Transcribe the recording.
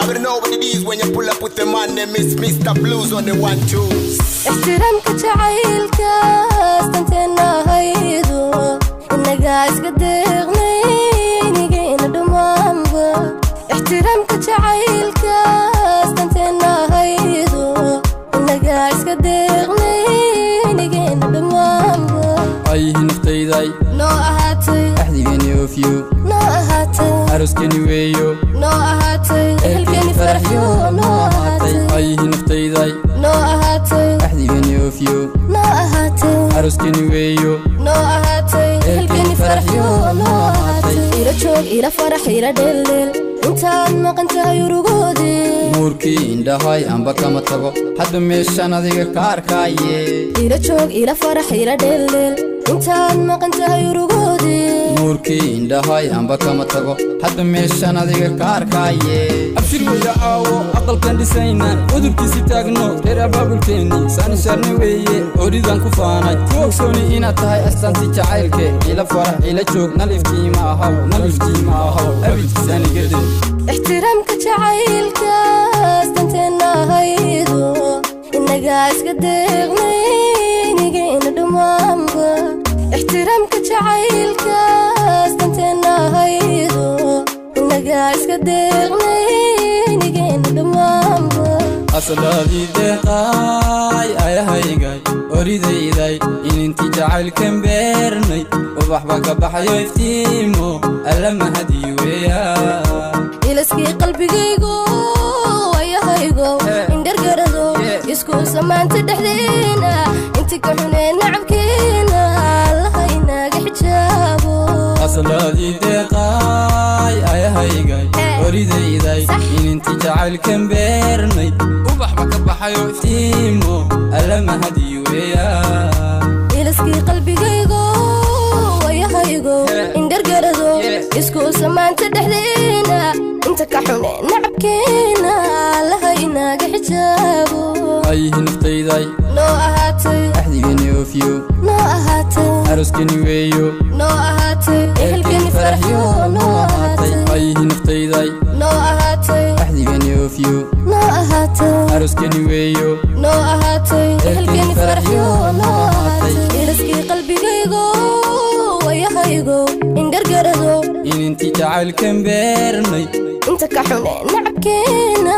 Already know what it is when you pull up with the man, they miss Mr. Blues on the 1 2. Ixtiraamka jacaylka astanteena haydo, inagaa iska deeqnay inigayna dhammaanba. Ixtiraamka jacaylka astanteena haydo, inagaa iska deeqnay inigayna dhammaanba. Ayihii naftayday. Noo ahaatay. Axdigeeni oofiyo. Noo ahaatay. Arooskeni weeyo. Noo ahaatay. Ehelkeeni faraxyo noo ahaatay. Ayihii naftayday. Noo ahaatay. Axdigeeni oofiyo. Noo ahaatay. Arooskeni weeyo. Noo ahaatay. Ehelkeeni faraxyo noo ahaatay. Ila joog, ila farax, ila dheeldheel intaad maqan tahay urugoodii. Nuurkii indhahay amba kama tago hadda meeshaan adiga ka arkaaye. Ila joog, ila farax, ila dheeldheel intaad maqan tahay urugoodii. Nuurkii indhahay amba kama tago hadda meeshaan adiga ka arkaaye. Abshir weya caawo aqalkan dhisayna, udubkiisi taagno, reer abaabulkeenni saanishaarna weeye, oridaan ku faanay, ku ogsooni inaad tahay astaanti jacaylke. Ila farax, ila joog, naliftiima ahaw, naliftiima ahaw abidkiisaanigade. Ixtiraamka jacaylka astanteena haydo, inagaa iska deeqnay inigayna dhammaanba. Ixtiraamka jacaylka astanteena haydo, inagaa iska deeqnay inigayna dhammaanba. Aslaadii deeqaay, ayahaygay, oridayday, inintii jacaylkan beernay, ubax baa ka baxayo iftiimo, alla mahadii weeya. Ilaskii qalbigaygo, wayahaygo, indhargarado isku samaanta dhexdeena, inti ka xunee nacabkeena Allaha inaaga xijaabo. Aslaadii deeqaay, ayahaygay, oridayday, inintii jacaylkan beernay, ubax baa ka baxayo iftiimo, alla mahadii weeya. Ilaskii qalbigaygo, wayahaygo, indhargarado isku samaanta dhexdeena, inta ka xunee nacabkeena Allaha inaaga xijaabo. Ayihii naftayday. Noo ahaatay. Axdigeeni oofiyo. Noo ahaatay. Arooskeni weeyo. Noo ahaatay. Ehelkeeni faraxyo noo ahaatay. Ayihii naftayday. Noo ahaatay. Axdigeeni oofiyo. Noo ahaatay. Arooskeni weeyo. Noo ahaatay. Ehelkeeni faraxyo noo ahaatay. Ilaskii qalbigaygo, wayahaygo, indhargarado inintii jacaylkan beernay inta ka xune nacabkeena